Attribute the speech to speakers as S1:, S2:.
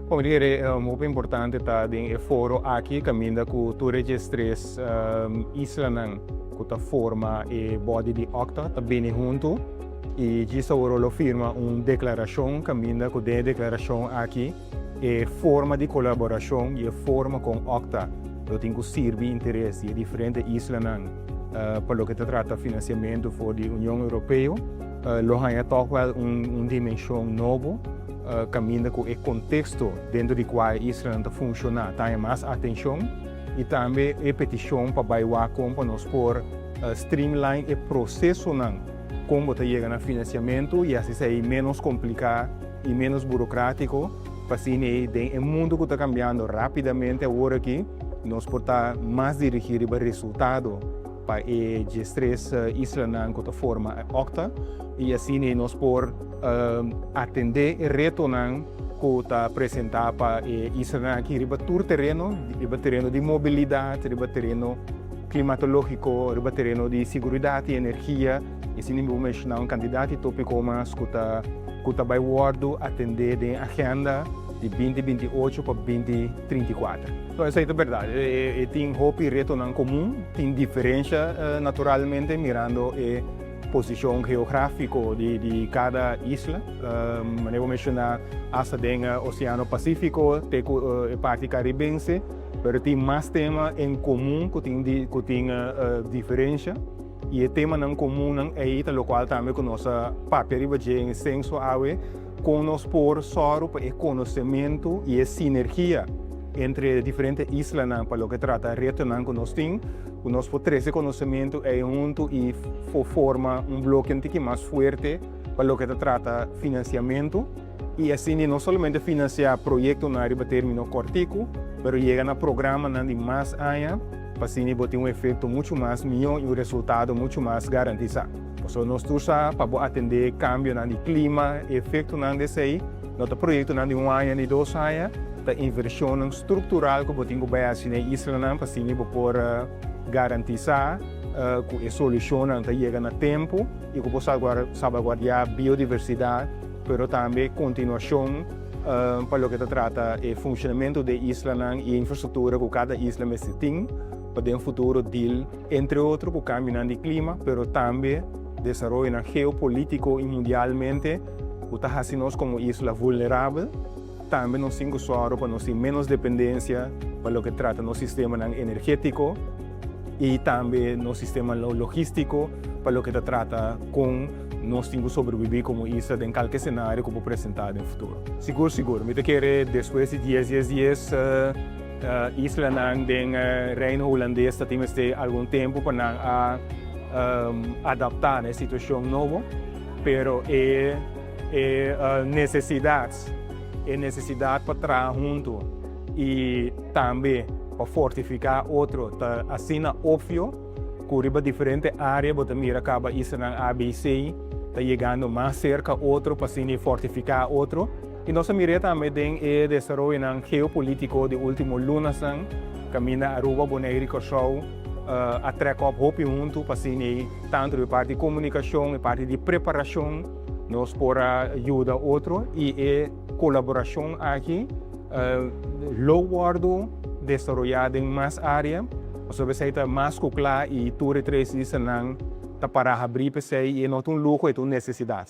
S1: Bon, mira, hopi importante ta den e foro aki kaminda ku tur e 13 islanan ku ta forma e body di OCTA ta bini huntu i djis awor lo firma un deklarashon, kaminda ku den e deklarashon aki e forma di kolaborashon i e forma kon OCTA lo tin ku sirbi interes di e diferente islanan pa loke ta trata finansiamentu for di Union Europeo lo haña tòg wèl un dimenshon nobo, kaminda ku e konteksto dentro di kua e islanan ta funshoná ta haña mas atenshon i tambe e petishon pa bai wak kon pa nos por streamline e prosesonan kon bo ta yega na finansiamentu i hasi esei ménos kompliká i ménos burokrátiko, pa asina ei den e mundu ku ta kambiando rápidamente awor aki nos por ta mas dirigí riba resultado pa e 13 islanan ku ta forma OCTA i asina nos por atendé e retonan ku ta presentá pa e islanan aki riba tur tereno, riba tereno di mobilidat, riba tereno klimatológiko, riba tereno di seguridat i energia, i asina mi por menshoná un kantidat di tópiko mas ku ta bai wòrdu atendé den agenda di 2028 pa 2034. Anto, esei ta bèrdat. E tin hopi retonan komun, tin diferensia naturalmente mirando e posishon geográfiko di kada isla. Manera bo a menshoná, asta den Oseano Pasífiko, te ku e parti karibense, pero tin mas tema en komun ku tin diferensia. I e temanan komun ei ta lokual tambe ku nos a papia riba dje en senso awe, kon nos por sòru pa e konosementu i e sinergia entre diferente islanan pa loke trata retonan ku nos tin, ku nos por trese konosementu ei huntu i forma un bloke un tiki mas fuerte pa loke ta trata finansiamentu i asina no solamente finansiá proyektonan riba término kòrtiku, pero yega na programanan di mas aña pa asina bo tin un efekto muchu mas mihó i un resultado muchu mas garantisá. So nos tur sa, pa bo atendé kambionan di klima, efektonan di esei, no ta proyektonan di un aña ni 2 aña, ta invershonnan struktural ku bo tin ku bai hasi na e islanan pa asina bo por garantisá ku e solushonnan ta yega na tempu i ku por salvaguardiá biodiversidat, pero tambe kontinuashon pa loke ta trata e funshonamentu di e islanan i infrastruktura ku kada isla mester tin pa den futuro deal entre otro ku kambionan di klima, pero tambe desaroyonan geopolítiko i mundialmente ku ta hasi nos komo isla vulnerabel. Tambe nos tin ku sòru pa nos tin ménos dependensia pa loke trata nos sistemanan energétiko i tambe nos sistema logístiko pa loke ta trata kon nos tin ku sobrebibí komo isla den kualke esenario ku por presentá den futuro. Sigur, sigur. Mi ta kere despues di 10-10-10 islanan den Reino Hulandes ta tin mester algun tempu pa nan a adaptá na e situashon nobo, pero e nesesidat pa traha huntu i tambe pa fortifiká otro ta asina opvio ku riba diferente área bo ta mira kaba islanan ABC ta yegando mas serka otro pa asina fortifiká otro. I nos a mira tambe den e desaroyonan geopolítiko di último lunanan, kaminda Aruba, Bonaire i Kòrsou a trek op hopi huntu pa asina tantu di parti di komunikashon i parti di preparashon nos por a yuda otro, i e kolaborashon aki lo wòrdu desaroyá den mas área. Pasobra esei ta mas ku kla i tur e tres islanan ta para habrí p'esei i no ta un luho, e ta un nesesidat.